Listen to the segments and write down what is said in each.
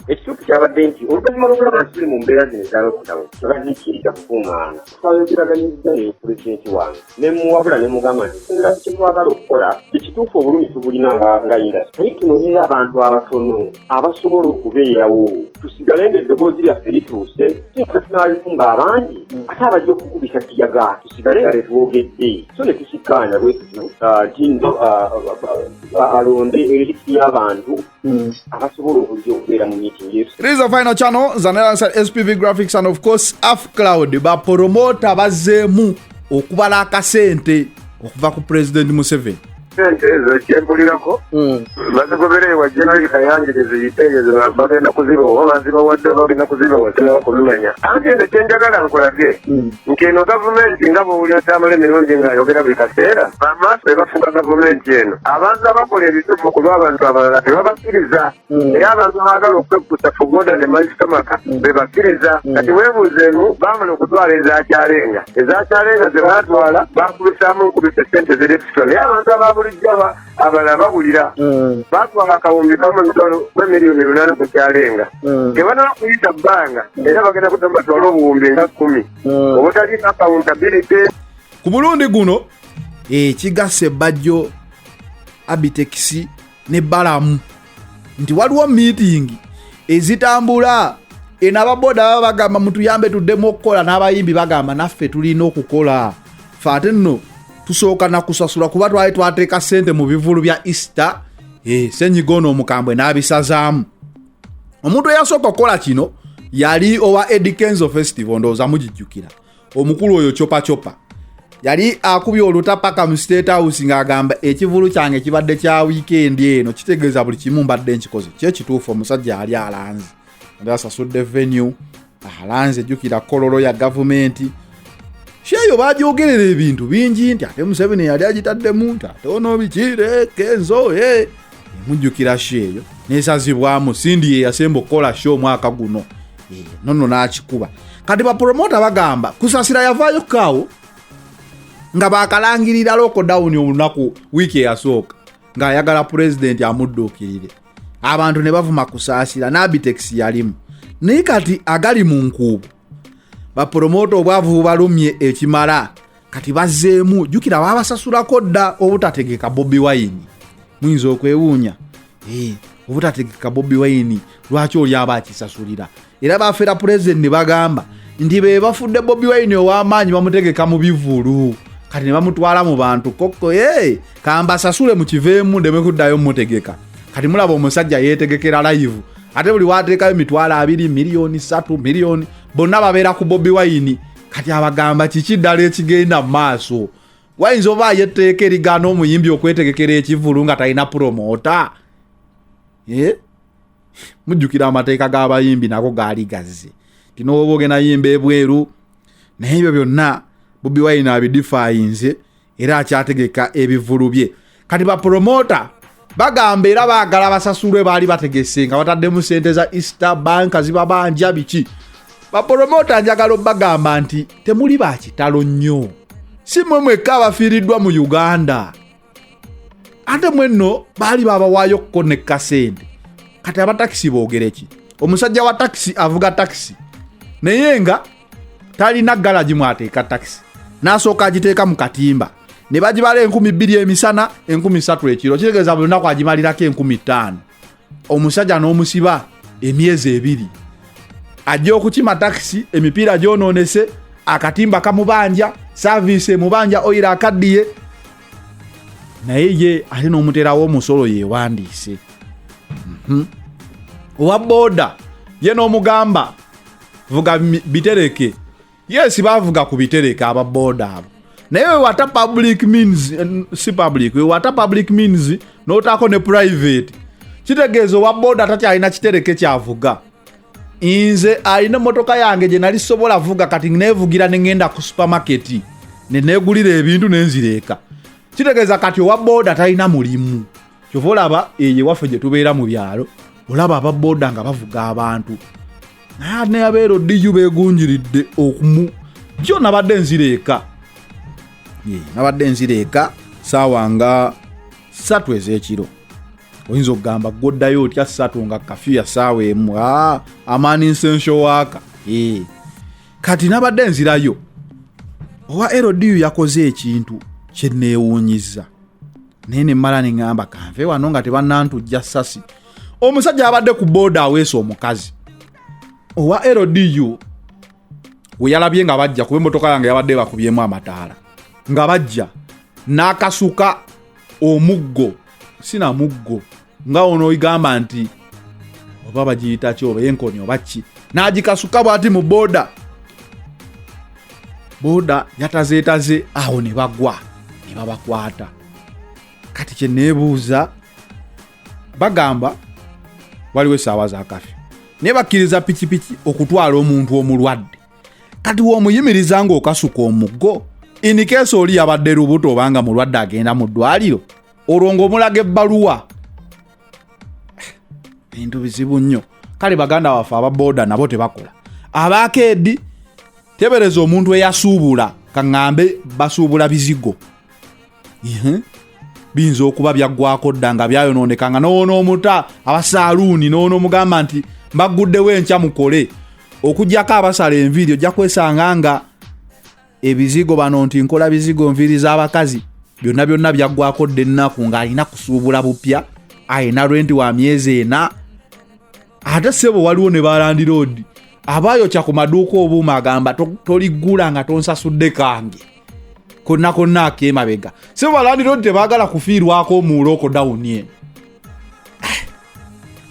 Ekituufu kyabadde nti oluvannyuma lw'okulaba nti tuli mu mbeera zino eza lockdown, tebazikkiriza kukungaana, twayogeraganyizza ne pulezidenti wange ne mmuwabula ne mugamba nti okusinziira ku kye twagala okukola, ekituufu obulumi tubulina nga nga industry, naye tunoonyeyo abantu abatono abasobola okubeerawo tusigale ng'eddoboozi lyaffe lituuse, singa tunaalifumba abangi ate abajja okukubisa kiyaga tusigale nga tetwogedde. So ne tusikkaanya bwe tutyo nti nno alonde erisiti y'abantu abasobola okujja okubeera mu meeting. It is the final channel Zanela SPV Graphics and of course Afcloud. Ba promoter bazzeemu okubala akasente okuva ku President Museveni. Sente ezo kyempulirako bazigobera ewa General Kayanja gyeziyitegeeza bagenda kuzibawa oba bazibawadde oba bagenda kuzibawa, sinaba kubimanya. Anti nze kyenjagala nkulage nti eno gavumenti, nga bwowulira Tamala emirundi ng'ayogera buli kaseera, bamaaso be bafuga gavumenti eno. Abantu abakola ebituufu ku lw'abantu abalala tebabakkiriza, era abantu abaagala okwekkusa for God and my stomach be bakkiriza. Kati weebuuzeemu, baamala okutwala ezakyalenga, ezakyalenga ze baatwala bakubisaamu nkubisa sente ziri extra, naye abantu aba bulijjo abalala bawulira. Baatwala 1000 emitwalo gwe 8 million ku kyalenga, tebanaba kuyita bbanga era bagenda kuddamu batwale 10,000 obutaliiko accountability. Ku mulundi guno ekigasa ebbajjo Abitex ne Balamu nti waliwo meeting ezitambula eno. Ababoda baba bagamba mutuyambe tuddemu okukola, n'abayimbi bagamba naffe tulina okukola. Fe ate nno tusooka nakusasula kuba twali twateeka ssente mu bivulu bya Easter. Senyiga ono omukambwe n'abisazaamu. Omuntu eyasooka okukola kino yali owa Eddy Kenzo Festival, ndowooza mugijjukira, omukulu oyo Chopa Chopa. Yali akubye olutapaka mu State House ng'agamba ekivulu kyange kibadde kya wiikendi eno, kitegeeza buli kimu mbadde nkikoze. Kyekituufu, omusajja ali alanze, ali asasudde venue, alanze, jjukira kololo ya gavumenti kyeyo bagyogerera ebintu bingi nti ate Museveni yali agitaddemu nti ate ono bikire Kenzo. Mujjukira show eyo nesazibwamu. Cindy ye yasemba okukola show omwaka guno. Nono n'akikuba. Kati bapromota bagamba Kusasira yavaayo kaawo nga bakalangirira lockdown olunaku wiiki eyasooka, ng'ayagala pulezidenti amudduukirire. Abantu ne bavuma Kusaasira, n'Abitex yalimu. Naye kati agali mu nkuubo, bapromota obwavu bubalumye ekimala, kati bazzeemu. Jjukira babasasulako dda obutategeka Bobi Wine. Muyinza okwewuunya, obutategeka Bobi Wine lwaki oli aba akisasulira? Era bafera pulezidenti ne bagamba nti be bafudde Bobi Wine ow'amaanyi, bamutegeka mu bivulu, kati ne bamutwala mu bantu kokko. Ye kambasasule mukiveemu ndeme kuddayo mutegeka. Kati mulaba omusajja yeetegekera live, ate buli wateekayo 20,000, 3 million, miliyoni, bonna babeera ku Bobi Wine. Kati abagamba kiki ddala ekigenda mu maaso? Wayinza obaayo etteeka erigaana omuyimbi okwetegekera ekivulu nga talina promoter? Eh? Mujjukira amateeka g'abayimbi nago gaali gazze ti nowoba ogenda yimba ebweru. Naye ebyo byonna Bobi Wine abidifayinze era akyategeka ebivulu bye. Kati bapromota bagamba era baagala basasulwe baali bategese nga bataddemu sente za Easter, banka zibabanja biki. Bapromota njagala obagamba nti temuli bakitalo nnyo, si mwe mwekka abafiiriddwa mu Uganda. Ate mwenno baali babawaayo kko ne kasente. Kati abatakisi boogere ki? Omusajja wa takisi avuga takisi naye nga talina galagi mwateeka takisi, n'asooka agiteeka mu katimba ne bagibala 2,000 emisana, 3,000 ekiro, kitegeeza buli lunaku agimalirako 5,000. Omusajja n'omusiba emyezi 2, ajja okukima takisi, emipiira gyonoonese, akatimba kamubanja, service emubanja, oil akaddiye, naye ye ate n'omuterawo omusolo yewandiise. Owa booda ye n'omugamba vuga bitereke. Yes, bavuga ku bitereke aba booda abo, naye wewata public means, si public, wewata public means n'otaako ne private, kitegeeza owa booda takyalina kitereke kyavuga. Nze alina emotoka yange gye nali sobola vuga, kati nevugira neŋŋenda ku supermarket neneegulira ebintu nenzira eka. Kitegeeza kati owa booda talina mulimu. Kyova olaba eyo ewaffe gye tubeera mu byalo, olaba aba booda nga bavuga abantu, naye ate abeera odiyu beegunjiridde okumu jo. Nabadde nzira eka, nabadde nzira eka saawa nga 3 ez'ekiro. Oyinza okugamba gwoddayo otya 3 nga kafyu ya ssaawa 1? Amaani nsensho waaka. Kati nabadde nzirayo owa LDU yakoze ekintu kye neewuunyizza, naye ne mmala ne ŋŋamba kanve wano nga tebannantujja ssasi. Omusajja abadde ku booda aweesa omukazi owa LDU we yalabye nga bajja, kuba emmotoka yange yabadde bakubyemu amataala, nga bajja n'akasuka omuggo, sina muggo nga ono igamba nti oba bagiyita ki oba enkoni oba ki, n'agikasuka bw'ati mu booda. Booda yatazeetaze awo ne bagwa ne babakwata. Kati kye neebuuza, bagamba waliwo essaawa za kafyu naye bakkiriza pikipiki okutwala omuntu omulwadde. Kati w'omuyimiriza ng'okasuka omuggo, in case oli yabadde lubuto obanga mulwadde agenda mu ddwaliro, olwo ng'omulaga ebbaluwa. Bintu bizibu nnyo. Kale baganda baffe aba booda nabo tebakola. Abakeedi, tebereza omuntu eyasuubula, kaŋŋambe basuubula bizigo, biyinza okuba byaggwako dda nga byayonooneka, nga n'onoomuta abasaaluuni n'onoomugamba nti mbaguddewo enkya mukole. Okuggyako abasala enviiri, ojja kwesanga nga ebizigo bano nti nkola bizigo nviiri z'abakazi byonna byonna byaggwako dda ennaku, ng'alina kusuubula bupya, alina renti wa myezi 4. Ate ssebo waliwo ne balandiroodi abayokya ku maduuka obuuma, agamba toliggula nga tonsasudde kange konna konna ak'emabega. Ssebo balandiroodi tebaagala kufiirwako mu lockdown eno.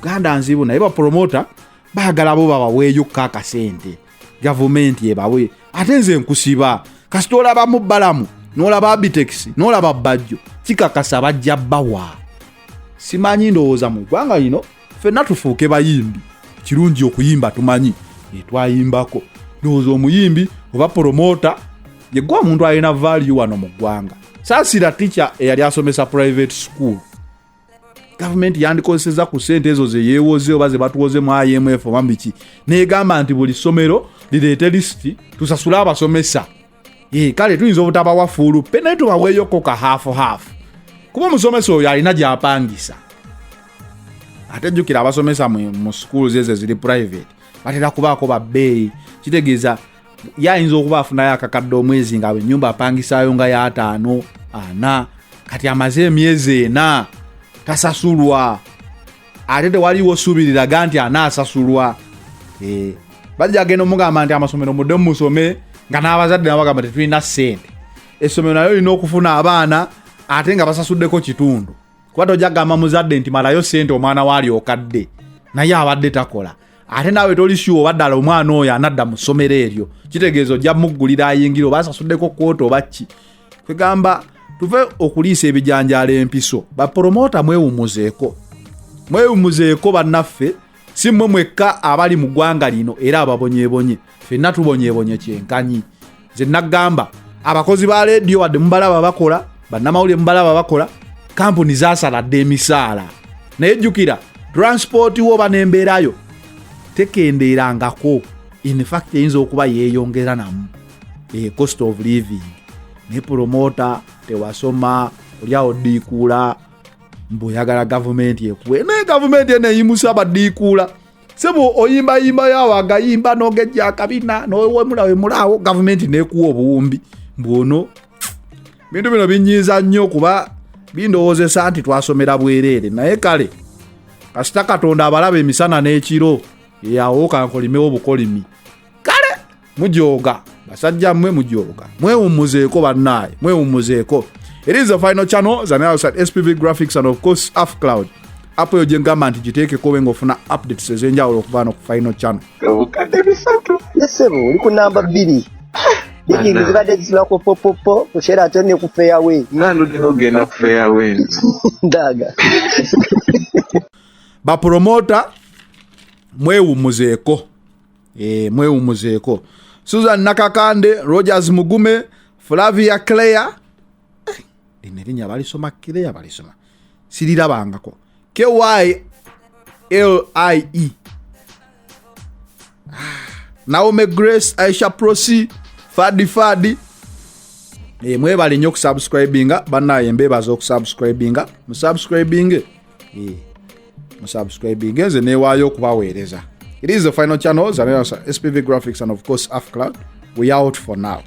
Uganda nzibu, naye bapromota baagala bo babaweeyo ko akasente, gavumenti ebawe. Ate nze nkusiba kasita olabamu Balamu n'olaba Abitex n'olaba Bajjo, kikakasa bajja bawa. Simanyi, ndowooza mu ggwanga lino ffenna tufuuke bayimbi. Kirungi okuyimba, tumanyi etwayimbako. Ndowooza omuyimbi oba promota yegwe omuntu alina value wano mu ggwanga. Saasira tica eyali asomesa private school. Gavumenti yandikozeseza ku ssente ezo ze yeewoze oba ze batuwoze mu IMF oba biki, negamba nti buli ssomero lireete lisiti tusasule abasomesa. Kale tuyinza obutabawa full pay, naye tubaweeyoko ka half half, kuba omusomesa oyo alina gy'apangisa. Ate jjukira abasomesa mu schools ezo eziri private batera kubaako babbeeyi, kitegeeza yayinza okuba afunayo akakadde omwezi, nga ennyumba apangisaayo nga ya 5 4. Kati amaze emyezi 4 tasasulwa, ate tewaliwo ssuubi liraga nti anaasasulwa. Bajja agenda omugamba nti amasomero mudde musome, nga n'abazadde nabo bagamba tetulina ssente. Essomero nayo lirina okufuna abaana ate nga basasuddeko kitundu, kuba tojja kugamba muzadde nti malayo ssente omwana waali okadde naye abadde takola, ate naawe toli sure oba ddala omwana oyo anadda mu ssomero eryo. Kitegeeza ojja muggulira ayingira oba asasuddeko kwota oba ki. Kwegamba tuve okuliisa ebijanjaalo empiso. Bapromota mwewumuzeeko, mwewumuzeeko bannaffe. Si mmwe mwekka abali mu ggwanga lino era ababonyeebonye, ffenna tubonyeebonye kyenkanyi. Nze nagamba abakozi ba leediyo wadde mubalaba bakola, bannamawulire mubalaba bakola, kampuni zasala dda emisaala, naye jjukira transport wo oba n'embeerayo tekendeerangako. In fact eyinza okuba yeeyongera namu cost of living. Naye promota tewasoma, oliawo ddiikuula mbu oyagala gavumenti ekuwe, naye gavumenti eno eyimusa baddiikuula. Sebo oyimbayimbayo awo agayimba n'ogejja akabina n'owemulawemulaawo, gavumenti nekuwa obuwumbi mbu ono. Bintu bino binyiiza nnyo kuba bindowoozesa nti twasomera bwereere. Naye kale kasita Katonda abalaba emisana n'ekiro, awo kankolimewo obukolimi. Kale mujooga basajja mmwe, mujooga. Mwewummuzeeko bannaaye, mwewummuzeeko. It is the final channel zanalsat SPV Graphics and of course Afcloud app eyo gyengamba nti giteekeko obe ng'ofuna updates ez'enjawulo okuva no ku final channel. Obukadde 300. Yesebo oli ku namba 2. Bingi zibadde zisibako popopo ku Sheraton ne ku Fairway. Nga ndudde okugenda ku Fairway. Ndaga. Bapromota mwewummuzeeko, mwewummuzeeko. Susan Nakakande, Rogers Mugume, Flavia Claire, lino erinnya balisoma Claire, balisoma sirirabangako, Kylie, Naomi Grace, Aisha Prosi, Fadi Fadi. Mwebale nnyo okusubscribinga bannaye, mbeebaza okusubscribinga. Musubscribinge. Musubscribinge, nze newaayo okubaweereza. It is the final channel, Zanelasa SPV Graphics and of course Afcloud. We out for now.